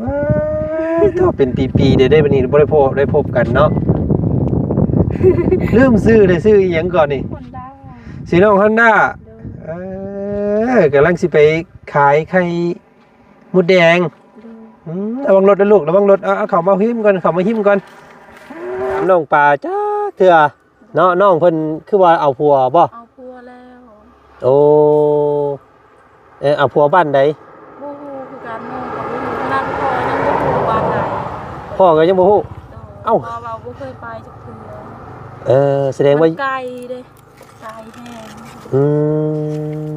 ວ້າຍ ໂທ້ ເປັນປີໆເດ້ ໄດ້ ບັດນີ້ບໍ່ໄດ້ພໍ້ ໄດ້ພົບກັນເນາະ. ລືມຊື່ເດ້ ຊື່ອີ່ຫຍັງກ່ອນນີ້? ຮອນດ້າ. ຊື່ນ້ອງຮອນດ້າ. ໂດຍ. ເອີ ກຳລັງຊິໄປຂາຍໄຂ່ມົດແດງ. ໂດຍ. ອືມ ລະວັງລົດເດີລູກ ລະວັງລົດ. ເອົາ ເອົາເຂົ້າມາຫິມກ່ອນ ເຂົ້າມາຫິມກ່ອນ. ນ້ອງປາຈັກເທື່ອ ເນາະ. ນ້ອງເພິ່ນຄືວ່າເອົາຜົວບໍ່? ເອົາຜົວແລ້ວ. ໂອ້ ເອີ ເອົາຜົວບ້ານໃດ? ບໍ່ຮູ້ຄືກັນ ນ້ອງກໍບໍ່ຮູ້ ຂະໜາດພໍ່ຍັງບໍ່ຮູ້ວ່າບ້ານໃດ. ພໍ່ກໍຍັງບໍ່ຮູ້? ໂດຍ. ເອົ້າ ເພາະວ່າບໍ່ເຄີຍໄປຈັກເທື່ອ. ເອີ ສະແດງວ່າ ມັນໄກເດ້ ໄກແຮງ. ອືມ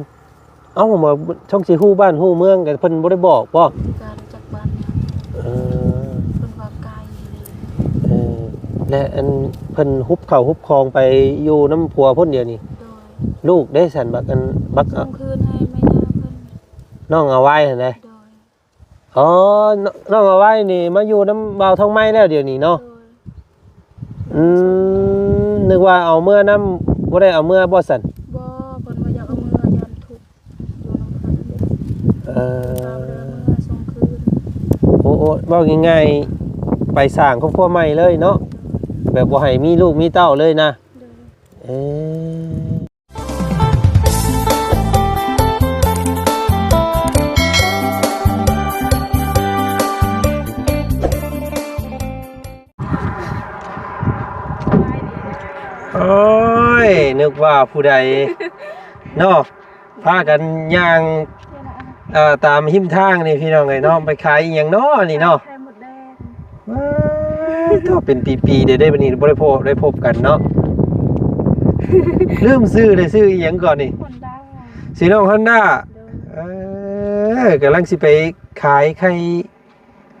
ເອົ້າ ມາ ຊ່ອງຊິຮູ້ບ້ານຮູ້ເມືອງ ກໍເພິ່ນບໍ່ໄດ້ບອກບໍ? ກະຮູ້ຈັກບ້ານ. ເອີ ເພິ່ນວ່າໄກ. ເອີ ແລະ ອັນ ເພິ່ນຮຸບເຂົ້າຮຸບຂອງໄປຢູ່ນຳຜົວພຸ້ນດຽວນີ້. ໂດຍ. ລູກເດ້ຊັ້ນ ບັກ ອັນ ບັກ ສົ່ງຄືນໃຫ້ແມ່ຍ່າເພິ່ນ. ນ້ອງອາວາຍຫັ້ນນະ? ໂດຍ. ອໍ ນ້ອງອາວາຍນີ້ມາຢູ່ນຳບ່າວທອງໄມແລ້ວດຽວນີ້ເນາະ? ໂດຍ. ອືມ ນຶກວ່າເອົາເມືອນຳ ບໍ່ໄດ້ເອົາເມືອບໍ່ຊັ້ນ? ບໍ່ ເພິ່ນວ່າຢາກເອົາເມືອ ຢ້ານທຸກຢູ່ນຳເພິ່ນ. ເອີ ເພິ່ນວ່າບໍ່ໄດ້ເອົາເມືອ ສົ່ງຄືນ. ໂອ້ ໂອ້ ເວົ້າງ່າຍໆ ໄປສ້າງຄອບຄົວໃໝ່ເລີຍເນາະ ແບບບໍ່ໃຫ້ມີລູກມີເຕົ້າເລີຍນະ. ໂດຍ. ເອີ ໂອ້ຍ ນຶກວ່າຜູ້ໃດເນາະ ພາກັນຍ່າງ ເອີ ຕາມຮິມທາງນີ້ພີ່ນ້ອງເອີຍເນາະ ໄປຂາຍອີ່ຫຍັງເນາະນີ້ເນາະ? ໄຂ່ມົດແດງ. ວ້າຍ ໂທ້ ເປັນປີໆເດ້ ໄດ້ ບັດນີ້ບໍ່ໄດ້ພໍ້ ໄດ້ພົບກັນເນາະ. ລືມຊື່ເດ້ ຊື່ອີ່ຫຍັງກ່ອນນີ້? ຮອນດ້າ. ຊື່ນ້ອງຮອນດ້າ. ໂດຍ. ເອີ ກຳລັງຊິໄປຂາຍໄຂ່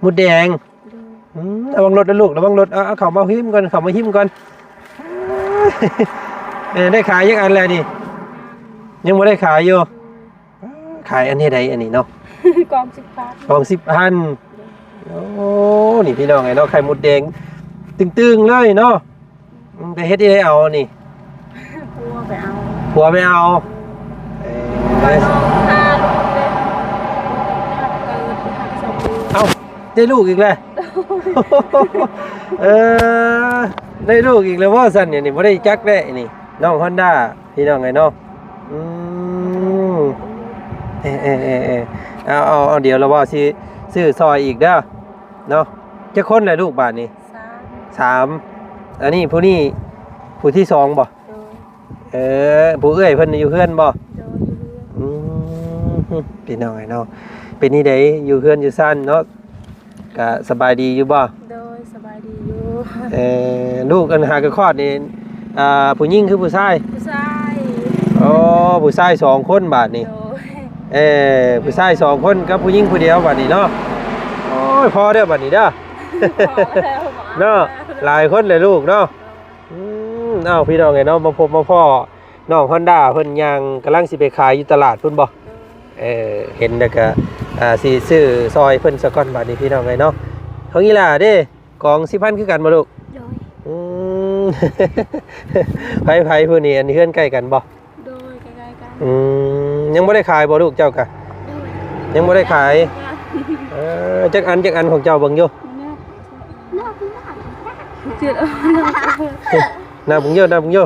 ມົດແດງ. ໂດຍ. ອືມ ລະວັງລົດເດີລູກ ລະວັງລົດ. ເອົາ ເອົາເຂົ້າມາຫິມກ່ອນ ເຂົ້າມາຫິມກ່ອນ. ເອີ ໄດ້ຂາຍຈັກອັນແລ້ວນີ້? ຍັງບໍ່ໄດ້ຂາຍຢູ່. ຂາຍອັນໃດອັນນີ້ເນາະ? ກອງສິບພັນ. ກອງສິບພັນ. ໂດຍ. ໂອ້ ນີ້ພີ່ນ້ອງເອີຍເນາະ ໄຂ່ມົດແດງຕຶງໆເລີຍເນາະ. ອືມ ໄປເຮັດອີ່ໃດເອົານີ້? ຜົວໄປເອົາ. ຜົວໄປເອົາ. ເອີ ວ່ານ້ອງຫາລູກເດ້ ເກີດຫາສອງມື້. ເອົ້າ ໄດ້ລູກອີກແລ້ວ. ເອີ ໄດ້ລູກອີກແລ້ວບໍ່ຊັ້ນ? ນີ້ບໍ່ໄດ້ຈັກແລ້ວນີ້ ນ້ອງຮອນດ້າ ພີ່ນ້ອງເອີຍເນາະ. ອືມ ເອີໆໆໆ ເອົາໆໆ ດຽວລະເວົ້າຊິຊື້ຊ່ອຍອີກເດີເນາະ. ຈັກຄົນແຫຼະລູກບາດນີ້? ສາມ. ສາມ. ອັນນີ້ຜູ້ນີ້ຜູ້ທີສອງບໍ່? ໂດຍ. ເອີ ຜູ້ເອື້ອຍເພິ່ນຢູ່ເຮືອນບໍ່? ໂດຍ ຢູ່ເຮືອນ. ອືມ ພີ່ນ້ອງເອີຍເນາະ ເປັນຈັ່ງໃດຢູ່ເຮືອນຢູ່ຊານເນາະ? ກະສະບາຍດີຢູ່ບໍ່? ໂດຍ ສະບາຍດີຢູ່. ເອີ ລູກອັນຫາກະຄອດນີ້ ອ່າ ຜູ້ຍິງຄືຜູ້ຊາຍ? ຜູ້ຊາຍ. ໂອ້ ຜູ້ຊາຍສອງຄົນບາດນີ້. ໂດຍ. ເອີ ຜູ້ຊາຍສອງຄົນກັບຜູ້ຍິງຜູ້ດຽວບາດນີ້ເນາະ. ໂອ້ຍ ພໍເດີບາດນີ້ເດີ ພໍແລ້ວ ເນາະ ຫຼາຍຄົນແຫຼະລູກເນາະ. ອືມ ເອົ້າ ພີ່ນ້ອງເອີຍເນາະ ມາພົບມາພໍ້ ນ້ອງຮອນດ້າເພິ່ນຍ່າງກຳລັງຊິໄປຂາຍຢູ່ຕະຫຼາດພຸ້ນບໍ່? ເອີ ເຫັນແລ້ວກະ ອ່າ ຊິຊື້ຊ່ອຍເພິ່ນສາກ່ອນບາດນີ້ ພີ່ນ້ອງເອີຍເນາະ. ຂອງອີ່ຫຼ້າເດ້ ກອງສິບພັນຄືກັນບໍ່ລູກ? ໂດຍ. ອືມ ໃຜໆຜູ້ນີ້ ອັນເຮືອນໃກ້ກັນບໍ່? ໂດຍ ໃກ້ໆກັນ. ອືມ ຍັງບໍ່ໄດ້ຂາຍບໍ່ລູກເຈົ້າກະ? ໂດຍ. ຍັງບໍ່ໄດ້ຂາຍ. ເອີ ຈັກອັນ ຈັກອັນຂອງເຈົ້າເບິ່ງຢູ່. ນັບເບິ່ງຢູ່ ນັບເບິ່ງຢູ່.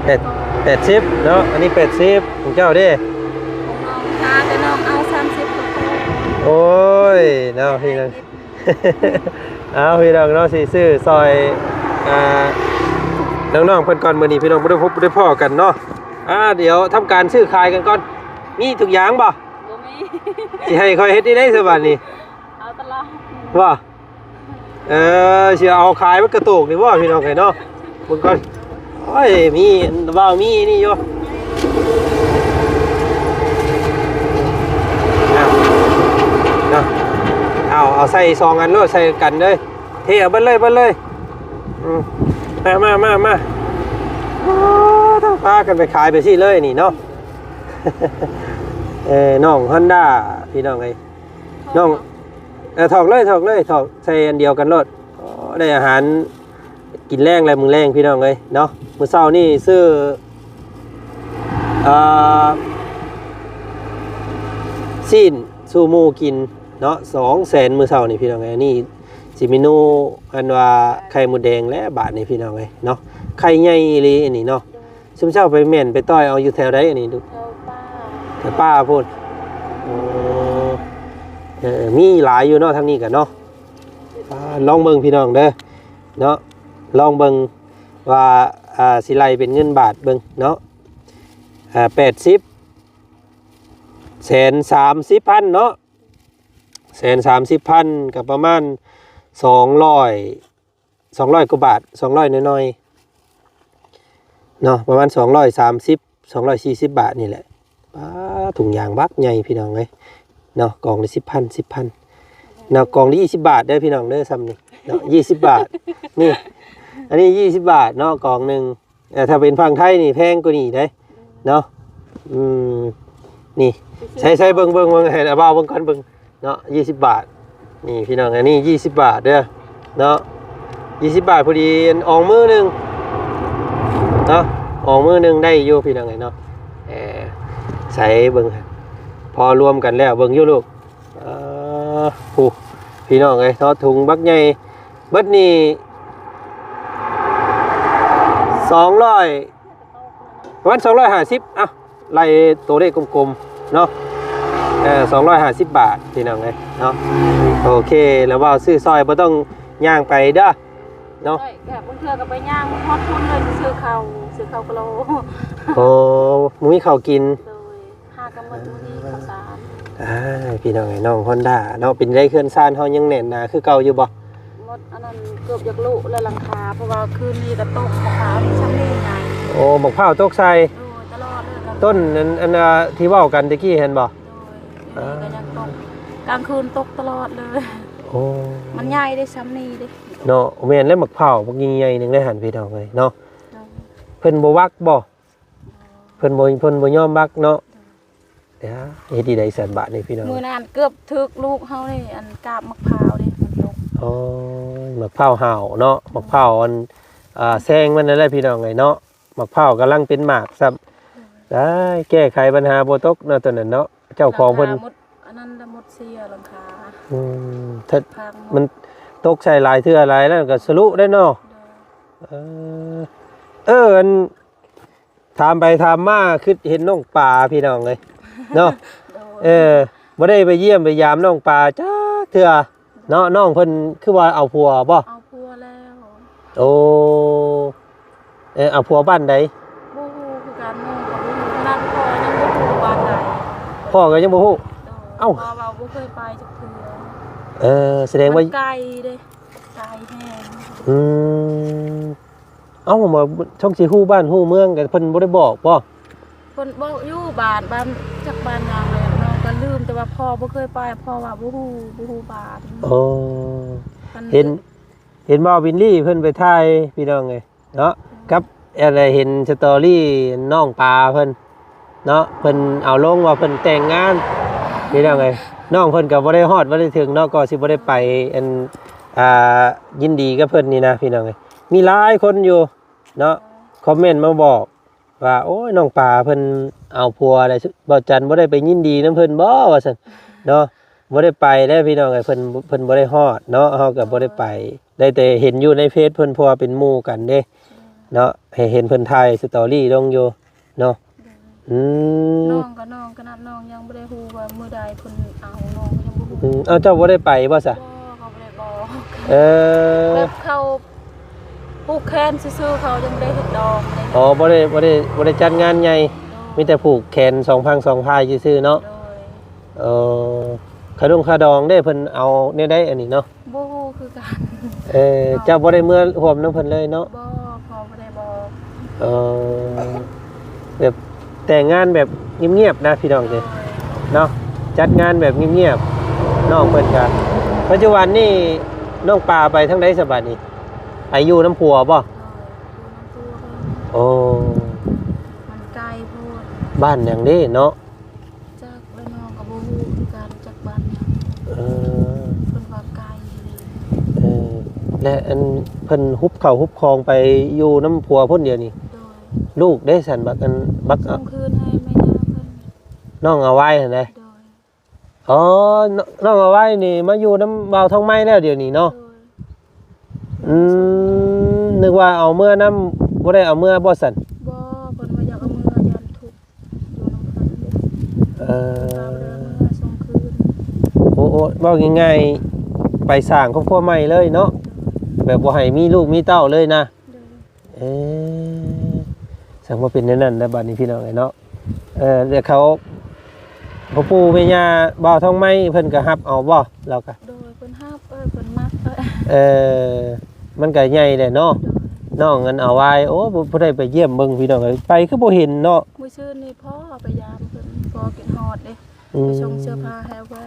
ແປດ ແປດສິບເນາະ ອັນນີ້ແປດສິບ ຂອງເຈົ້າເດ້? ຂອງນ້ອງ ຖ້າແຕ່ນ້ອງເອົາສາມສິບກໍພໍ. ໂອ້ຍ ເນາະ ພີ່ນ້ອງ ເອົາ ພີ່ນ້ອງເນາະ ຊິຊື້ຊ່ອຍ ອ່າ ນ້ອງໆເພິ່ນກ່ອນ ມື້ນີ້ພີ່ນ້ອງບໍ່ໄດ້ພົບບໍ່ໄດ້ພໍ້ກັນເນາະ. ອ່າ ດຽວທຳການຊື້ຂາຍກັນກ່ອນ. ມີທຸກຢ່າງບໍ່? ບໍ່ມີ. ຊິໃຫ້ຂ້ອຍເຮັດຈັ່ງໃດຊະບາດນີ້? ເອົາຕະຫຼອດ. ບໍ່? ເອີ ຊິເອົາຂາຍມັນກະໂຕກນີ້ບໍ່ ພີ່ນ້ອງເອີຍເນາະ? ເບິ່ງກ່ອນ. ໂອ້ຍ ມີ ເວົ້າມີນີ້ຢູ່. ເອົາ ເອົາ ເອົາໃສ່ສອງອັນໂລດ ໃສ່ກັນເລີຍ ເທເອົາເບິດເລີຍ ເບິດເລີຍ. ອືມ ມາ ມາ ມາ ມາ. ໂອ້ ພາກັນໄປຂາຍໄປຊີ້ເລີຍນີ້ເນາະ. ເອີ ນ້ອງຮອນດ້າ ພີ່ນ້ອງເອີຍ ນ້ອງ ເອີ ຖອກເລີຍ ຖອກເລີຍ ຖອກໃສ່ອັນດຽວກັນໂລດ. ໂອ້ ໄດ້ອາຫານກິນແລງແລ້ວ ມື້ແລງ ພີ່ນ້ອງເອີຍເນາະ. ມື້ເຊົ້ານີ້ຊື້ ເອີ ຊີ້ນ ສູ່ໝູ່ກິນເນາະ ສອງແສນ ມື້ເຊົ້ານີ້ພີ່ນ້ອງເອີຍ. ອັນນີ້ຊິເມນູອັນວ່າໄຂ່ມົດແດງແຫຼະບາດນີ້ພີ່ນ້ອງເອີຍເນາະ. ໄຂ່ໃຫຍ່ອີ່ຫຼີອັນນີ້ເນາະ. ຊຸມເຈົ້າໄປແມ່ນໄປຕ່ອຍເອົາຢູ່ແຖວໃດອັນນີ້? ແຖວປ່າ ແຖວປ່າພຸ້ນ. ເອີ ເອີ ມີຫຼາຍຢູ່ເນາະທາງນີ້ກະເນາະ. ອ່າ ລອງເບິ່ງພີ່ນ້ອງເດີເນາະ ລອງເບິ່ງວ່າ ອ່າ ຊິໄລ່ເປັນເງິນບາດເບິ່ງເນາະ. ອ່າ ແປດສິບ ແສນສາມສິບພັນເນາະ ແສນສາມສິບພັນ ກໍປະມານສອງຮ້ອຍ ສອງຮ້ອຍກວ່າບາດ ສອງຮ້ອຍໜ້ອຍໆເນາະ ປະມານສອງຮ້ອຍສາມສິບ ສອງຮ້ອຍສີ່ສິບບາດນີ້ແຫຼະ. ປ້າ ຖົງຢາງບັກໃຫຍ່ພີ່ນ້ອງເອີຍເນາະ. ກອງລະສິບພັນ ສິບພັນເນາະ ກອງລະຊາວບາດເດີພີ່ນ້ອງເດີ ຊ່ຳນີ້ເນາະ ຊາວບາດນີ້. ອັນນີ້ຊາວບາດເນາະ ກອງໜຶ່ງ. ເອີ ຖ້າເປັນຝັ່ງໄທນີ້ແພງກວ່ານີ້ເດ້ເນາະ. ອືມ ນີ້ ໃສ່ ໃສ່ເບິ່ງ ເບິ່ງ ເບິ່ງ ໃຫ້ບ່າວເບິ່ງກ່ອນ ເບິ່ງເນາະ ຊາວບາດນີ້ພີ່ນ້ອງ. ອັນນີ້ຊາວບາດເດີເນາະ ຊາວບາດ ພໍດີອ່ອງມືໜຶ່ງເນາະ ອ່ອງມືໜຶ່ງໄດ້ຢູ່ພີ່ນ້ອງເອີຍເນາະ. ເອີ ໃສ່ເບິ່ງ ພໍລວມກັນແລ້ວເບິ່ງຢູ່ລູກ. ເອີ ຜູ້ ພີ່ນ້ອງເອີຍເນາະ ຖົງບັກໃຫຍ່ ເບິດນີ້ສອງຮ້ອຍ ປະມານສອງຮ້ອຍຫ້າສິບ ອ່ະ ໄລ່ໂຕເລກກົມໆເນາະ. ເອີ ສອງຮ້ອຍຫ້າສິບບາດພີ່ນ້ອງເອີຍເນາະ. ໂອເຄ ແລ້ວເວົ້າຊື້ຊອຍບໍ່ຕ້ອງຍ່າງໄປເດີເນາະ. ຂ້ອຍກະບາງເທື່ອກະໄປຍ່າງຮອດພຸ້ນເລີຍ ຊື້ເຂົ້າ ຊື້ເຂົ້າກະໂລ. ໂອ້ ບໍ່ມີເຂົ້າກິນ. ໂດຍ ຫາກະໝົດມື້ນີ້ເຂົ້າສານ. ອ່າ ພີ່ນ້ອງເອີຍ ນ້ອງຮອນດ້າເນາະ ເປັນໃດເຮືອນຊານເຮົາຍັງແໜ້ນໜາຄືເກົ່າຢູ່ບໍ່? ໝົດ ອັນນັ້ນເກືອບຢາກລຸແລ້ວຫຼັງຄາ ເພາະວ່າຄືນນີ້ກະຕົກ ໝາກພ້າວນີ້ຊ່ຳນີ້ນະ. ໂອ້ ໝາກພ້າວຕົກໃສ່. ໂດຍ ຕະຫຼອດເລີຍ ຕົ້ນອັນ ອັນ ອ່າ ທີ່ເວົ້າກັນຕະກີ້ຫັ້ນບໍ່? ໂດຍ ອ່າ ກະຍັງຕົກ ກາງຄືນຕົກຕະຫຼອດເລີຍ. ໂອ້ ມັນໃຫຍ່ເດ້ ຊ່ຳນີ້ເດ້ເນາະ. ແມ່ນແລ້ວ ໝາກພ້າວບັກໃຫຍ່ໆໜຶ່ງໄດ້ຫັ້ນ ພີ່ນ້ອງເອີຍເນາະ. ໂດຍ ເພິ່ນບໍ່ວັກບໍ່? ເພິ່ນບໍ່ ເພິ່ນບໍ່ຍອມບັກເນາະ. ໂດຍ ເຮັດຈັ່ງໃດຊັ້ນບາດນີ້ພີ່ນ້ອງ? ມື້ນັ້ນເກືອບຖືກລູກເຮົານີ້ ອັນກາບໝາກພ້າວເດ້ ມັນຕົກ. ໂອ້ຍ ໝາກພ້າວຫ້າວເນາະ ໝາກພ້າວອັນ ອ່າ ແຊງມັນນັ້ນແຫຼະພີ່ນ້ອງເອີຍເນາະ. ໝາກພ້າວກຳລັງເປັນໝາກຊ້ຳ. ໂດຍ ໄດ້ແກ້ໄຂບັນຫາບໍ່ຕົກເນາະ ຕົວນັ້ນເນາະ ເຈົ້າຂອງເພິ່ນ. ຫຼັງຄາໝົດ ອັນນັ້ນລະໝົດເສຍຫຼັງຄາ. ອືມ ຖ້າມັນຕົກໃສ່ຫຼາຍເທື່ອຫຼາຍນັ້ນກະສະລຸໄດ້ເນາະ. ໂດຍ ເອີ ເອີ ອັນ ຖາມໄປຖາມມາຄຶດເຫັນນ້ອງປາພີ່ນ້ອງເອີຍເນາະ. ໂດຍ ເອີ ບໍ່ໄດ້ໄປຢ້ຽມໄປຢາມນ້ອງປາຈັກເທື່ອເນາະ. ນ້ອງເພິ່ນຄືວ່າເອົາຜົວບໍ່? ເອົາຜົວແລ້ວ. ໂອ້ ເອີ ເອົາຜົວບ້ານໃດ? ບໍ່ຮູ້ຄືກັນ ນ້ອງກະບໍ່ຮູ້ ຂະໜາດພໍ່ຍັງບໍ່ຮູ້ວ່າບ້ານໃດ. ພໍ່ກະຍັງບໍ່ຮູ້. ໂດຍ ເອົ້າ ເພາະວ່າບໍ່ເຄີຍໄປຈັກເທື່ອ. ເອີ ສະແດງວ່າ ມັນໄກເດ້ ໄກແຮງ. ອືມ ເອົ້າ ວ່າຊ່ອງຊິຮູ້ບ້ານຮູ້ເມືອງກະເພິ່ນບໍ່ໄດ້ບອກບໍ່? ເພິ່ນບອກຢູ່ບ້ານ ບ້ານຈັກບ້ານຫຍັງແຫຼະ ນ້ອງກະລືມ ແຕ່ວ່າພໍ່ບໍ່ເຄີຍໄປ ເພາະວ່າບໍ່ຮູ້ ບໍ່ຮູ້ບ້ານ. ໂອ້ ເຫັນ ເຫັນບ່າວວິນລີເພິ່ນໄປຖ່າຍພີ່ນ້ອງເອີຍເນາະ ກັບ ອັນ ໄດ້ເຫັນສະຕໍຣີນ້ອງປາເພິ່ນເນາະ ເພິ່ນເອົາລົງວ່າເພິ່ນແຕ່ງງານພີ່ນ້ອງເອີຍ. ນ້ອງເພິ່ນກະບໍ່ໄດ້ຮອດບໍ່ໄດ້ເຖິງເນາະ ກໍຊິບໍ່ໄດ້ໄປ ອັນ ອ່າ ຍິນດີກັບເພິ່ນນີ້ນະພີ່ນ້ອງເອີຍ. ມີຫຼາຍຄົນຢູ່ເນາະ ຄອມເມັນມາບອກວ່າ ໂອ້ຍ ນ້ອງປາເພິ່ນເອົາຜົວແລ້ວ ບ່າວຈັນບໍ່ໄດ້ໄປຍິນດີນຳເພິ່ນບໍ່ ວ່າຊັ້ນເນາະ. ບໍ່ໄດ້ໄປແລ້ວພີ່ນ້ອງເອີຍ ເພິ່ນ ເພິ່ນບໍ່ໄດ້ຮອດເນາະ ເຮົາກະບໍ່ໄດ້ໄປ ໄດ້ແຕ່ເຫັນຢູ່ໃນເຟສເພິ່ນ ເພາະວ່າເປັນໝູ່ກັນເດ້ເນາະ ໃຫ້ເຫັນເພິ່ນຖ່າຍສະຕໍຣີລົງຢູ່ເນາະ. ອືມ ນ້ອງກະ ນ້ອງ ຂະໜາດນ້ອງຍັງບໍ່ໄດ້ຮູ້ວ່າມື້ໃດເພິ່ນເອົາ ນ້ອງຍັງບໍ່ຮູ້. ອືມ ເອົາ ເຈົ້າບໍ່ໄດ້ໄປບໍ່ຊະ? ບໍ່ ເຂົາບໍ່ໄດ້ບອກ. ເອີ ແບບເຂົາຜູກແຂນຊື່ໆ ເຂົາຍັງບໍ່ໄດ້ເຮັດດອງ. ອໍ ບໍ່ໄດ້ ບໍ່ໄດ້ ບໍ່ໄດ້ຈັດງານໃຫຍ່. ໂດຍ ມີແຕ່ຜູກແຂນສອງພັງສອງພາຍຊື່ໆເນາະ. ໂດຍ ເອີ ຄ່າດົງຄ່າດອງເດ້ ເພິ່ນເອົາແນວໃດອັນນີ້ເນາະ? ບໍ່ຮູ້ຄືກັນ. ເອີ ເຈົ້າບໍ່ໄດ້ເມືອຮ່ວມນຳເພິ່ນເລີຍເນາະ? ບໍ່ ພໍ່ບໍ່ໄດ້ບອກ. ເອີ ແບບແຕ່ງງານແບບງຽບໆນະພີ່ນ້ອງເອີຍ ໂດຍ ເນາະ ຈັດງານແບບງຽບໆ. ນ້ອງເພິ່ນກະ ປັດຈຸບັນນີ້ນ້ອງປາໄປທາງໃດສະບາດນີ້? ໄປຢູ່ນຳຜົວບໍ່? ໂດຍ ຢູ່ນຳຜົວເພິ່ນ. ໂອ້ ມັນໄກໂພດ. ບ້ານຫຍັງເດ້ເນາະ? ຈັກ ແລ້ວນ້ອງກະບໍ່ຮູ້ຄືກັນ ຈັກບ້ານຫຍັງ. ເອີ ເພິ່ນວ່າໄກ. ເອີ ແລະ ອັນ ເພິ່ນຮຸບເຂົ້າຮຸບຂອງໄປຢູ່ນຳຜົວພຸ້ນດຽວນີ້. ໂດຍ ລູກເດ້ຊັ້ນ ບັກ ອັນ ບັກ ສົ່ງຄືນໃຫ້ແມ່ຍ່າເພິ່ນ. ນ້ອງເອົາໄວ້ຫັ້ນໃດ? ໂດຍ ອໍ ນ້ອງ ນ້ອງອາໄວ້ນີ້ມາຢູ່ນຳບ່າວທອງໄມແລ້ວດຽວນີ້ເນາະ. ໂດຍ ອືມ ນຶກວ່າເອົາເມືອນຳ ບໍ່ໄດ້ເອົາເມືອບໍ່ຊັ້ນ? ບໍ່ ເພິ່ນວ່າຢາກເອົາເມືອ ຢ້ານທຸກຢູ່ນຳເພິ່ນເດ້. ເອີ ເພິ່ນວ່າບໍ່ໄດ້ເອົາເມືອ ສົ່ງຄືນ. ໂອ້ ໂອ້ ເວົ້າງ່າຍໆ ໄປສ້າງຄອບຄົວໃໝ່ເລີຍເນາະ. ແບບບໍ່ໃຫ້ມີລູກມີເຕົ້າເລີຍນະ. ໂດຍ ເອີ ຊ່າງວ່າເປັນແນວນັ້ນແຫຼະ ບັດນີ້ພີ່ນ້ອງເອີຍເນາະ. ເອີ ແລ້ວເຂົາ ພໍ່ປູ່ແມ່ຍ່າບ່າວທອງໄມເພິ່ນກໍຮັບເອົາບໍ່? ລາວກໍ ໂດຍ ເພິ່ນຮັບ ເອີ ເພິ່ນມັກ ເອີ ມັນກໍໃຫຍ່ແຫຼະເນາະ. ໂດຍ ນ້ອງອັນອາໄວ້ ໂອ້ ບໍ່ ບໍ່ໄດ້ໄປຢ້ຽມເບິ່ງພີ່ນ້ອງເອີຍ ໄປຄືບໍ່ເຫັນເນາະ. ມື້ຊືນນີ້ພໍ່ໄປຢາມເພິ່ນ ພໍ່ຄິດຮອດເດ້. ອືມ ໄປສົ່ງເສື້ອຜ້າໃຫ້ອາໄວ້.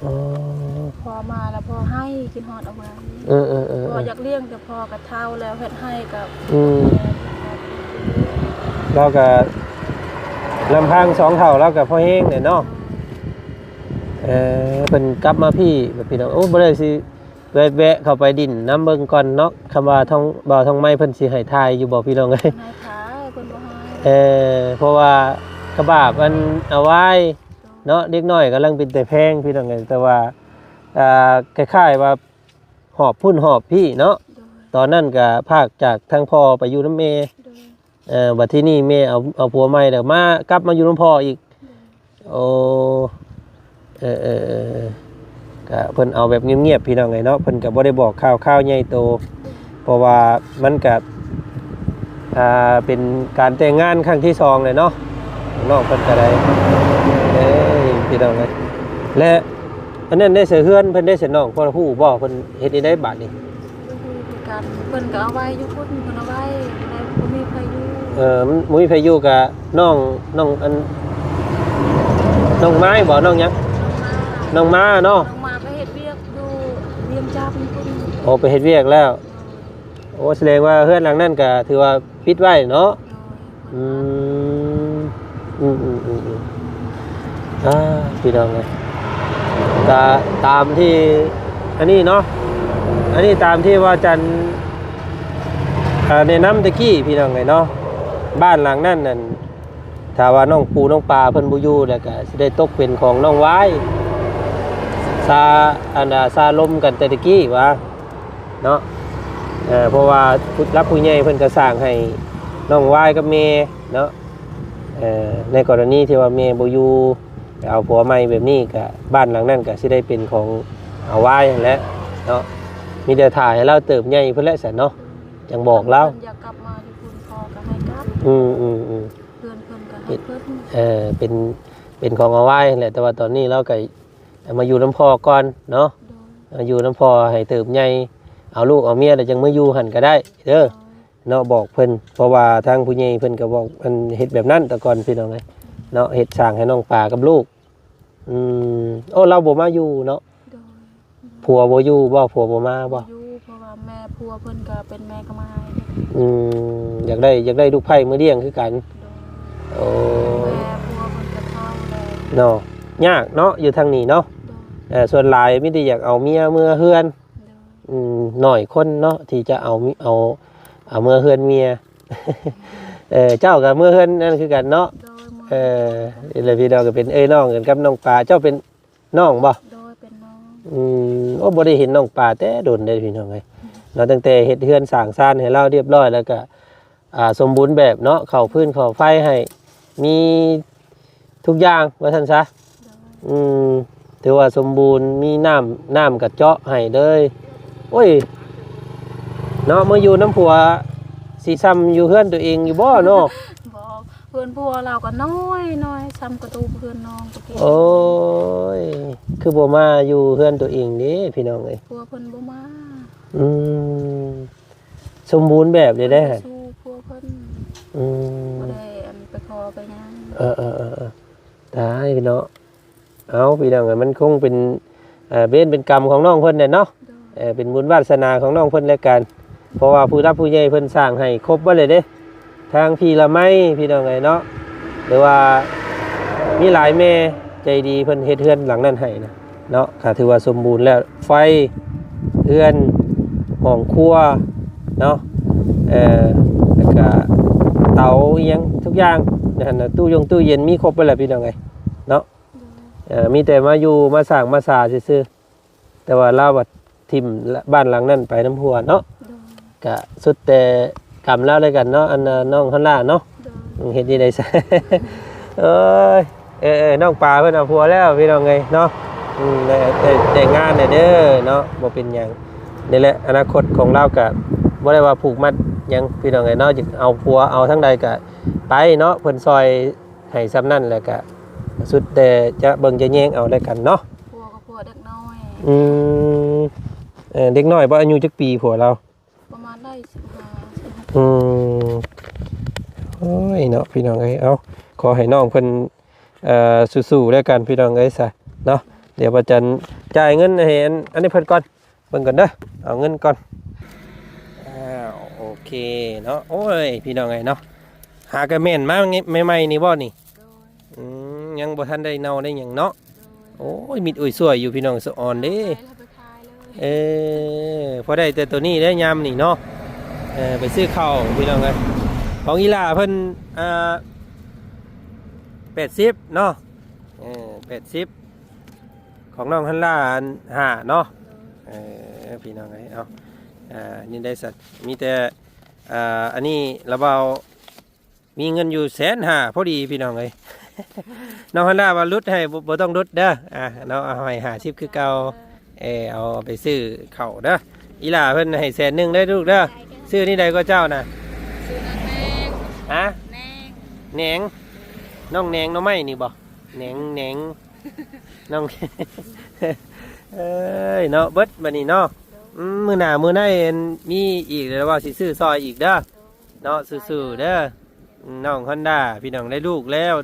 ອໍ ພໍ່ມາແລ້ວພໍ່ໄຫ້ ຄິດຮອດອາໄວ້. ເອີໆໆໆ ພໍ່ຢາກລ້ຽງ ແຕ່ພໍ່ກໍເຖົ້າແລ້ວ ເຮັດໃຫ້ກໍ ອືມ ລາວກໍລຳພັງສອງເຖົ້າ ລາວກໍພໍແຮງແຫຼະເນາະ. ເອີ ເພິ່ນກັບມາພີ້ແບບ ພີ່ນ້ອງ ໂອ້ ບໍ່ໄດ້ຊິ ແວະ ແວະເຂົ້າໄປດິນນຳເບິ່ງກ່ອນເນາະ. ຄຳວ່າທອງ ບ່າວທອງໄມເພິ່ນຊິໃຫ້ຖ່າຍຢູ່ບໍ່ພີ່ນ້ອງເອີຍ? ໃຫ້ຖ່າຍ ເພິ່ນບໍ່ໃຫ້. ເອີ ເພາະວ່າກະບາບອັນເອົາໄວ້ເນາະ ເດັກນ້ອຍກຳລັງເປັນແຕ່ແພງພີ່ນ້ອງເອີຍ. ແຕ່ວ່າ ອ່າ ຄ້າຍໆວ່າຫອບພຸ້ນຫອບພີ້ເນາະ. ໂດຍ ຕອນນັ້ນກະພາກຈາກທາງພໍ່ໄປຢູ່ນຳແມ່. ໂດຍ ເອີ ບັດທີນີ້ແມ່ເອົາ ເອົາຜົວໃໝ່ແລ້ວ ມາ ກັບມາຢູ່ນຳພໍ່ອີກ. ໂດຍ ໂອ້ ເອີໆ ກະເພິ່ນເອົາແບບງຽບໆ ພີ່ນ້ອງເອີຍເນາະ. ເພິ່ນກະບໍ່ໄດ້ບອກຂ່າວຄາວໃຫຍ່ໂຕ ເພາະວ່າມັນກະ ອ່າ ເປັນການແຕ່ງງານຄັ້ງທີສອງແຫຼະເນາະ ນ້ອງເພິ່ນກະໄດ້. ເອີຍ ພີ່ນ້ອງເອີຍ ແລະ ອັນນັ້ນໄດ້ໃສ່ເຮືອນເພິ່ນໄດ້ໃສ່ ນ້ອງພໍຮູ້ບໍ່ ເພິ່ນເຮັດແນວໃດບາດນີ້? ບໍ່ຮູ້ຄືກັນ ເພິ່ນກໍເອົາໄວ້ຢູ່ພຸ້ນ ເພິ່ນເອົາໄວ້ ບໍ່ໄດ້ ບໍ່ມີໃຜຢູ່. ເອີ ມັນບໍ່ມີໃຜຢູ່ ກະນ້ອງ ນ້ອງອັນ ນ້ອງໄມ້ບໍ ນ້ອງຫຍັງ? ນ້ອງມ້າ ນ້ອງມ້າເນາະ. ນ້ອງມ້າໄປເຮັດວຽກຢູ່ວຽງຈັນພຸ້ນ. ໂອ້ ໄປເຮັດວຽກແລ້ວ. ໂດຍ ໂອ້ ສະແດງວ່າເຮືອນຫຼັງນັ້ນກະຖືວ່າປິດໄວ້ເນາະ. ໂດຍ ອືມ ອືມໆໆໆ ອ່າ ພີ່ນ້ອງເອີຍ ກະຕາມທີ່ອັນນີ້ເນາະ ອັນນີ້ຕາມທີ່ວ່າຈັນ ເອີ ແນະນຳແຕ່ກີ້ ພີ່ນ້ອງເອີຍເນາະ. ບ້ານຫຼັງນັ້ນນັ້ນ ຖ້າວ່ານ້ອງປູນ້ອງປາເພິ່ນບໍ່ຢູ່ ແລ້ວກະຊິໄດ້ຕົກເປັນຂອງນ້ອງຫວາຍ ຊາ ອັນ ຊາລົມກັນແຕ່ຕະກີ້ຫວາ ເນາະ. ເອີ ເພາະວ່າຜູ້ຫຼັກຜູ້ໃຫຍ່ເພິ່ນກໍສ້າງໃຫ້ນ້ອງຫວາຍກັບແມ່ເນາະ. ເອີ ໃນກໍລະນີທີ່ວ່າແມ່ບໍ່ຢູ່ ໄປເອົາຜົວໃໝ່ແບບນີ້ ກະບ້ານຫຼັງນັ້ນກະຊິໄດ້ເປັນຂອງອາຫວາຍຫັ້ນແຫຼະເນາະ. ມີແຕ່ຖ້າໃຫ້ລາວເຕີບໃຫຍ່ພຸ້ນແຫຼະຊັ້ນເນາະ ຈັ່ງບອກລາວ. ເພິ່ນຢາກກັບມາຢູ່ພຸ້ນ ພໍ່ກໍໃຫ້ກັບ. ອືມໆໆ ເຮືອນເພິ່ນກໍໃຫ້ເພິ່ນ. ເອີ ເປັນ ເປັນຂອງອາຫວາຍຫັ້ນແຫຼະ ແຕ່ວ່າຕອນນີ້ລາວກໍມາຢູ່ນຳພໍ່ກ່ອນເນາະ. ໂດຍ ມາຢູ່ນຳພໍ່ໃຫ້ເຕີບໃຫຍ່ ເອົາລູກເອົາເມຍແລ້ວຈັ່ງມາຢູ່ຫັ້ນກໍໄດ້ເດີ. ໂດຍ ເນາະ ບອກເພິ່ນ ເພາະວ່າທາງຜູ້ໃຫຍ່ເພິ່ນກໍບອກ ອັນ ເຮັດແບບນັ້ນແຕ່ກ່ອນ ພີ່ນ້ອງເອີຍເນາະ ເຮັດສ້າງໃຫ້ນ້ອງປາກັບລູກ. ອືມ ໂອ້ ລາວບໍ່ມາຢູ່ເນາະ. ໂດຍ ຜົວບໍ່ຢູ່ບໍ່? ຜົວບໍ່ມາບໍ່? ບໍ່ຢູ່ ເພາະວ່າແມ່ຜົວເພິ່ນກໍເປັນແມ່ຂະໝາຍ. ອືມ ຢາກໄດ້ ຢາກໄດ້ລູກໃພ້ມາລ້ຽງຄືກັນ. ໂດຍ ໂອ້ ແມ່ຜົວເພິ່ນກໍເຖົ້າແລ້ວເນາະ. ຍາກເນາະ ຢູ່ທາງນີ້ເນາະ. ໂດຍ ເອີ ສ່ວນຫຼາຍມີແຕ່ຢາກເອົາເມຍເມືອເຮືອນ. ໂດຍ ອືມ ໜ້ອຍຄົນເນາະທີ່ຈະເອົາ ເອົາ ເອົາເມືອເຮືອນເມຍ. ເອີ ເຈົ້າກໍເມືອເຮືອນນັ້ນຄືກັນເນາະ. ໂດຍ ເອີ ແລ້ວພີ່ນ້ອງກໍເປັນເອື້ອຍນ້ອງກັນກັບນ້ອງປາ. ເຈົ້າເປັນນ້ອງບໍ່? ໂດຍ ເປັນນ້ອງ. ອືມ ໂອ້ ບໍ່ໄດ້ເຫັນນ້ອງປາແຕ່ດົນເດ້ພີ່ນ້ອງເອີຍເນາະ. ຕັ້ງແຕ່ເຮັດເຮືອນສ້າງຊານໃຫ້ລາວຮຽບຮ້ອຍ ແລ້ວກໍ ອ່າ ສົມບູນແບບເນາະ ເຂົ້າພື້ນເຂົ້າໄຟໃຫ້ ມີທຸກຢ່າງວ່າຊັ້ນຊະ. ໂດຍ ອືມ ຖືວ່າສົມບູນ ມີນ້ຳ ນ້ຳກະເຈາະໃຫ້ເລີຍ. ໂອ້ຍ ເນາະ ມາຢູ່ນຳຜົວຊິຊ່ຳຢູ່ເຮືອນຕົວເອງຢູ່ບໍ່ເນາະ? ບໍ່ ເຮືອນຜົວລາວກໍນ້ອຍໆ ຊ່ຳກະຕູບເຮືອນນ້ອງຕະກີ້. ໂອ້ຍ ຄືບໍ່ມາຢູ່ເຮືອນຕົວເອງເດ້ພີ່ນ້ອງເອີຍ? ຜົວເພິ່ນບໍ່ມາ. ອືມ ສົມບູນແບບເດ້ ໄດ້ ໄປສູ່ຜົວເພິ່ນ. ອືມ ບໍ່ໄດ້ອັນໄປຂໍໄປຫຍັງ. ເອີໆໆໆ ຕາຍເນາະ. ເອົາ ພີ່ນ້ອງເອີຍ ມັນຄົງເປັນ ເອີ ເວນເປັນກຳຂອງນ້ອງເພິ່ນແຫຼະເນາະ. ໂດຍ ເອີ ເປັນບຸນວາດສະໜາຂອງນ້ອງເພິ່ນແລ້ວກັນ ເພາະວ່າຜູ້ຫຼັກຜູ້ໃຫຍ່ເພິ່ນສ້າງໃຫ້ຄົບເບິດເລີຍເດ້ ທາງພີ່ລະໄມ ພີ່ນ້ອງເອີຍເນາະ ຫຼືວ່າມີຫຼາຍແມ່ໃຈດີເພິ່ນເຮັດເຮືອນຫຼັງນັ້ນໃຫ້ນະ. ເນາະ ກໍຖືວ່າສົມບູນແລ້ວ ໄຟ ເຮືອນ ຫ້ອງຄົວເນາະ ເອີ ແລ້ວກະເຕົາອີ່ຫຍັງທຸກຢ່າງນັ້ນນະ ຕູ້ຢົງຕູ້ເຢັນມີຄົບເບິດແລ້ວພີ່ນ້ອງເອີຍເນາະ. ໂດຍ ເອີ ມີແຕ່ມາຢູ່ມາສ້າງມາສາຊື່ໆ ແຕ່ວ່າລາວບັດຖິ້ມບ້ານຫຼັງນັ້ນໄປນຳຜົວເນາະ. ໂດຍ ກະສຸດແຕ່ກຳລາວແລ້ວກັນເນາະ ອັນ ເອີ ນ້ອງຮອນລາເນາະ. ໂດຍ ເຮັດຈັ່ງໃດຊະ ເອີຍ ເອີ ເອີ ນ້ອງປາເພິ່ນເອົາຜົວແລ້ວພີ່ນ້ອງເອີຍເນາະ. ອືມ ໄດ້ ໄດ້ແຕ່ງງານແລ້ວເດີເນາະ ບໍ່ເປັນຫຍັງ. ນີ້ແຫຼະ ອະນາຄົດຂອງລາວກະບໍ່ໄດ້ວ່າຜູກມັດຫຍັງພີ່ນ້ອງເອີຍເນາະ ຢາກເອົາຜົວເອົາທາງໃດກະໄປເນາະ ເພິ່ນຊ່ອຍໃຫ້ສ່ຳນັ້ນ ແລ້ວກະສຸດແຕ່ຈະເບິ່ງຈະແຍງເອົາແລ້ວກັນເນາະ. ຜົວກໍຜົວເດັກນ້ອຍ. ອືມ ເອີ ເດັກນ້ອຍບໍ່ ອາຍຸຈັກປີຜົວລາວ? ປະມານໄດ້ສິບຫ້າ ສິບຫົກ. ອືມ ໂອ້ຍເນາະ ພີ່ນ້ອງເອີຍ ເອົາ ຂໍໃຫ້ນ້ອງເພິ່ນ ເອີ ສູ້ໆແລ້ວກັນພີ່ນ້ອງເອີຍຊະເນາະ. ດຽວພະຈັນຈ່າຍເງິນໃຫ້ອັນ ອັນນີ້ເພິ່ນກ່ອນ ເບິ່ງກ່ອນເດີ ເອົາເງິນກ່ອນ. ອ້າວ ໂອເຄເນາະ. ໂອ້ຍ ພີ່ນ້ອງເອີຍເນາະ ຫາກະແມ່ນມາໃໝ່ໆນີ້ບໍ່ນີ້? ໂດຍ ອືມ ຍັງບໍ່ທັນໄດ້ເນົ່າໄດ້ຫຍັງເນາະ. ໂດຍ ໂອ້ຍ ມິດອຸ້ຍຊ່ວຍຢູ່ພີ່ນ້ອງ ສະອອນເດ້. ເອີ ພໍໄດ້ແຕ່ໂຕນີ້ແຫຼະຍາມນີ້ເນາະ. ເອີ ໄປຊື້ເຂົ້າພີ່ນ້ອງເອີຍ. ຂອງອີ່ຫຼ້າເພິ່ນ ອ່າ ແປດສິບເນາະ. ເອີ ແປດສິບ ຂອງນ້ອງຮັນລາ ອັນ ຫ້າເນາະ. ເອີ ພີ່ນ້ອງເອີຍ ເອົາ ອ່າ ນີ້ໄດ້ສັດ ມີແຕ່ ອ່າ ອັນນີ້ລະເບົາ ມີເງິນຢູ່ແສນຫ້າພໍດີພີ່ນ້ອງເອີຍ. ນ້ອງຮັນລາວ່າຫຼຸດໃຫ້ ບໍ່ ບໍ່ຕ້ອງຫຼຸດເດີ ອ່າ ເນາະ ເອົາໃຫ້ຫ້າສິບຄືເກົ່າ. ເອີ ເອົາໄປຊື້ເຂົ້າເດີ. ອີ່ຫຼ້າເພິ່ນໃຫ້ແສນໜຶ່ງເດີລູກເດີ. ຊື່ນີ້ໃດກໍເຈົ້ານະ? ຊື່ນາງແນງ. ຮະ? ແນງ. ແນງ ນ້ອງແນງໜໍ່ໄມ້ນີ້ບໍ່? ແນງ ແນງ ນ້ອງ ເອີຍເນາະ ເບິດບັດນີ້ເນາະ. ອືມ ມື້ໜ້າມື້ໃນ ອັນ ມີອີກແລ້ວວ່າຊິຊື້ຊ່ອຍອີກເດີ. ເນາະ ສູ້ໆເດີ ນ້ອງຮອນດ້າ ພີ່ນ້ອງ ໄດ້ລູກແລ້ວ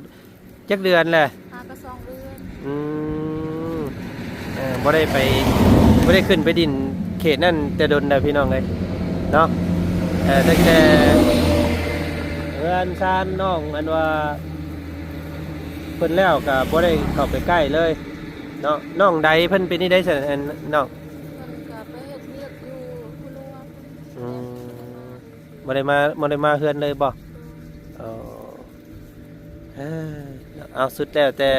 ຈັກເດືອນແຫຼະ? ຫາກໍສອງເດືອນ. ອືມ ເອີ ບໍ່ໄດ້ໄປ ບໍ່ໄດ້ຂຶ້ນໄປດິນເຂດນັ້ນແຕ່ດົນແລ້ວ ພີ່ນ້ອງເອີຍເນາະ. ເອີ ຕັ້ງແຕ່ເຮືອນຊານນ້ອງ ອັນວ່າເພິ່ນແລ້ວກໍບໍ່ໄດ້ເຂົ້າໄປໃກ້ເລີຍເນາະ. ນ້ອງໃດເພິ່ນເປັນຈັ່ງໃດຊັ້ນ ອັນ ນ້ອງ? ເພິ່ນກໍໄປເຮັດວຽກຢູ່ພູຫຼວງ. ອືມ ບໍ່ໄດ້ມາ ບໍ່ໄດ້ມາເຮືອນເລີຍບໍ່? ເອີ ເອົາ ສຸດແລ້ວແຕ່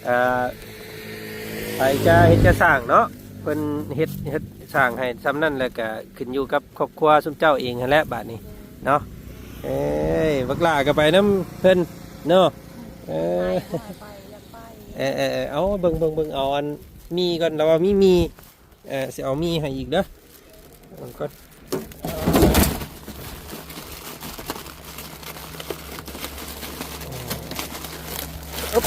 ອ່າ ໃຜຈະເຮັດຈະສ້າງເນາະ ເພິ່ນເຮັດ ເຮັດສ້າງໃຫ້ສ່ຳນັ້ນ ແລ້ວກະຂຶ້ນຢູ່ກັບຄອບຄົວຊຸມເຈົ້າເອງຫັ້ນແຫຼະບາດນີ້ເນາະ. ເອີຍ ບັກຫຼ້າກໍໄປນຳເພິ່ນເນາະ. ເອີ ໄປ ຢາກໄປ. ເອີ ເອີ ເອີ ເອົາ ເບິ່ງ ເບິ່ງ ເບິ່ງ ເອົາອັນໝີ່ກ່ອນ ລາວວ່າມີໝີ່ ເອີ ຊິເອົາໝີ່ໃຫ້ອີກເດີ ເບິ່ງກ່ອນ. ອຶບ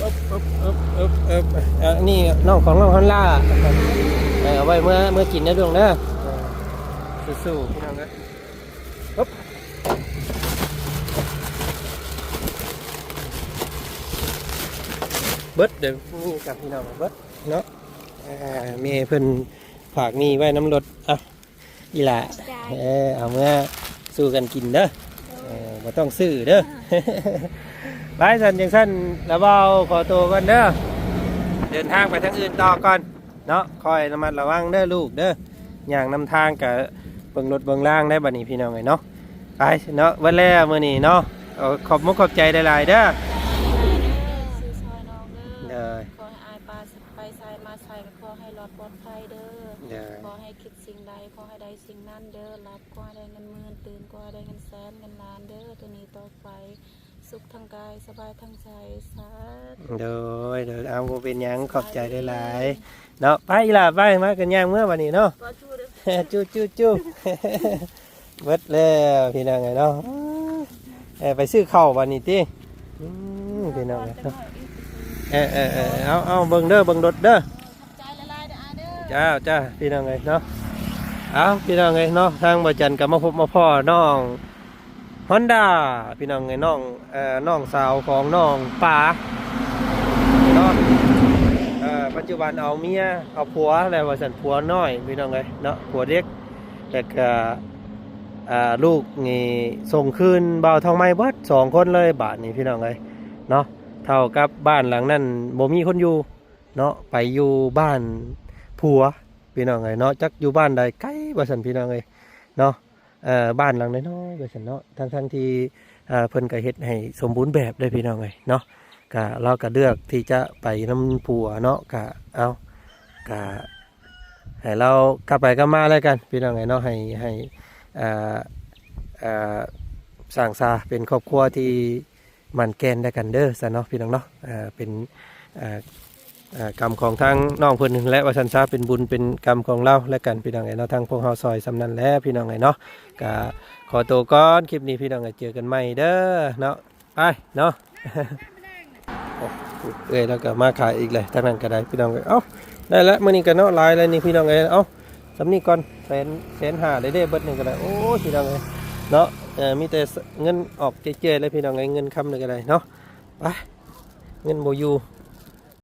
ອຶບ ອຶບ ອຶບ ອຶບ ອຶບ ອັນນີ້ນ້ອງຂອງນ້ອງຮອນດ້າ ເອີ ເອົາໄວ້ເມືອ ເມືອກິນເດີລູກເດີ. ເອີ ສູ້ໆ ພີ່ນ້ອງເອີຍ. ເບິດເດີ ນີ້ກັບພີ່ນ້ອງເບິດເນາະ. ອ່າ ແມ່ເພິ່ນຝາກໜີ້ໄວ້ນຳລົດ. ອ່ະ ອີ່ຫຼ້າ ເອີ ເອົາເມືອສູ່ກັນກິນເດີ ເອີ ບໍ່ຕ້ອງຊື້ເດີ. ໄປຊັ້ນ ຈັ່ງຊັ້ນລະເບົາຂໍໂຕກ່ອນເດີ ເດີນທາງໄປທາງອື່ນຕໍ່ກ່ອນ. ເນາະ ຄອຍລະມັດລະວັງເດີລູກເດີ ຍ່າງນຳທາງກະເບິ່ງລົດເບິ່ງລາງໄດ້ບັດນີ້ພີ່ນ້ອງເອີຍເນາະ. ໄປເນາະ ເບິດແລ້ວມື້ນີ້ເນາະ. ເອົາ ຂອບມຸກຂອບໃຈຫຼາຍໆເດີ. ຊື່ຊ່ອຍນ້ອງເດີ. ໂດຍ. ຂໍໃຫ້ອ້າຍປາໄປໃສມາໃສກໍຂໍໃຫ້ລອດປອດໄພເດີ. ໂດຍ. ຂໍໃຫ້ຄິດສິ່ງໃດຂໍໃຫ້ໄດ້ສິ່ງນັ້ນເດີ. ຫຼັບຂໍໃຫ້ໄດ້ເງິນໝື່ນ ຕື່ນຂໍໃຫ້ໄດ້ເງິນແສນເງິນລ້ານເດີ ຕໍ່ນີ້ຕໍ່ໄປ. ສຸກທັງກາຍສະບາຍທັງໃຈ ສາທຸ. ໂດຍ ໂດຍ ເອົາ ບໍ່ເປັນຫຍັງ ຂອບໃຈຫຼາຍໆເນາະ. ໄປອີ່ຫຼ້າ ໄປ ມາກັນຍ່າງເມືອບັດນີ້ເນາະ. ຈູ້ ຈູ້ ຈູ້ ເບິດແລ້ວພີ່ນ້ອງເອີຍເນາະ. ເອີ ໄປຊື້ເຂົ້າບັດນີ້ຕິ. ອືມ ພີ່ນ້ອງເອີຍເນາະ. ເອີ ເອີ ເອີ ເອົາ ເອົາ ເບິ່ງເດີ ເບິ່ງລົດເດີ. ຂອບໃຈຫຼາຍໆເດີອ້າຍເດີ. ຈ້າ ຈ້າ ພີ່ນ້ອງເອີຍເນາະ. ເອົາ ພີ່ນ້ອງເອີຍເນາະ ທາງບ່າວຈັນກໍມາພົບມາພໍ້ນ້ອງ ຮອນດ້າ ພີ່ນ້ອງເອີຍ ນ້ອງ ເອີ ນ້ອງສາວຂອງນ້ອງປາເນາະ. ເອີ ປັດຈຸບັນເອົາເມຍ ເອົາຜົວແລ້ວວ່າຊັ້ນ ຜົວນ້ອຍ ພີ່ນ້ອງເອີຍເນາະ ຜົວເດັກ. ແລ້ວກະ ອ່າ ລູກນີ້ສົ່ງຄືນບ່າວທອງໃໝ່ເບິດສອງຄົນເລີຍບາດນີ້ ພີ່ນ້ອງເອີຍເນາະ. ເທົ່າກັບບ້ານຫຼັງນັ້ນບໍ່ມີຄົນຢູ່ເນາະ ໄປຢູ່ບ້ານຜົວ ພີ່ນ້ອງເອີຍເນາະ. ຈັກຢູ່ບ້ານໃດ ໄກວ່າຊັ້ນ ພີ່ນ້ອງເອີຍເນາະ. ເອີ ບ້ານຫຼັງນ້ອຍໆ ວ່າຊັ້ນເນາະ ທັງໆທີ່ ເອີ ເພິ່ນກໍເຮັດໃຫ້ສົມບູນແບບເດ້ພີ່ນ້ອງເອີຍເນາະ. ກະລາວກໍເລືອກທີ່ຈະໄປນຳຜົວເນາະ ກະເອົາ ກະໃຫ້ລາວກັບໄປກັບມາແລ້ວກັນພີ່ນ້ອງເອີຍເນາະ. ໃຫ້ ໃຫ້ ເອີ ເອີ ສ້າງສາເປັນຄອບຄົວທີ່ໝັ້ນແກ່ນແລ້ວກັນເດີຊັ້ນເນາະພີ່ນ້ອງເນາະ. ເອີ ເປັນ ເອີ ເອີ ກຳຂອງທາງນ້ອງເພິ່ນແຫຼະວ່າຊັ້ນຊະ ເປັນບຸນເປັນກຳຂອງລາວແລ້ວກັນພີ່ນ້ອງເອີຍເນາະ. ທາງພວກເຮົາຊ່ອຍສ່ຳນັ້ນແຫຼະພີ່ນ້ອງເອີຍເນາະ. ກະຂໍໂຕກ່ອນ ຄລິບນີ້ພີ່ນ້ອງເອີຍ ເຈີກັນໃໝ່ເດີເນາະ ໄປເນາະ. ໂອ້ ເອື້ອຍລາວກໍມາຂາຍອີກແຫຼະ ທາງນັ້ນກໍໄດ້ພີ່ນ້ອງເອີຍ. ເອົ້າ ໄດ້ລະ ມື້ນີ້ກໍເນາະ ຫຼາຍແລ້ວນີ້ພີ່ນ້ອງເອີຍ. ເອົ້າ ສ່ຳນີ້ກ່ອນ ແສນ ແສນຫ້າ ໄດ້ເດ້ ເບິດນີ້ກໍໄດ້. ໂອ້ຍ ພີ່ນ້ອງເອີຍເນາະ ເອີ ມີແຕ່ເງິນອອກເຈ້ຍໆເລີຍພີ່ນ້ອງເອີຍ ເງິນຄຳນີ້ກໍໄດ້ເນາະ. ໄປ ເງິນບໍ່ຢູ່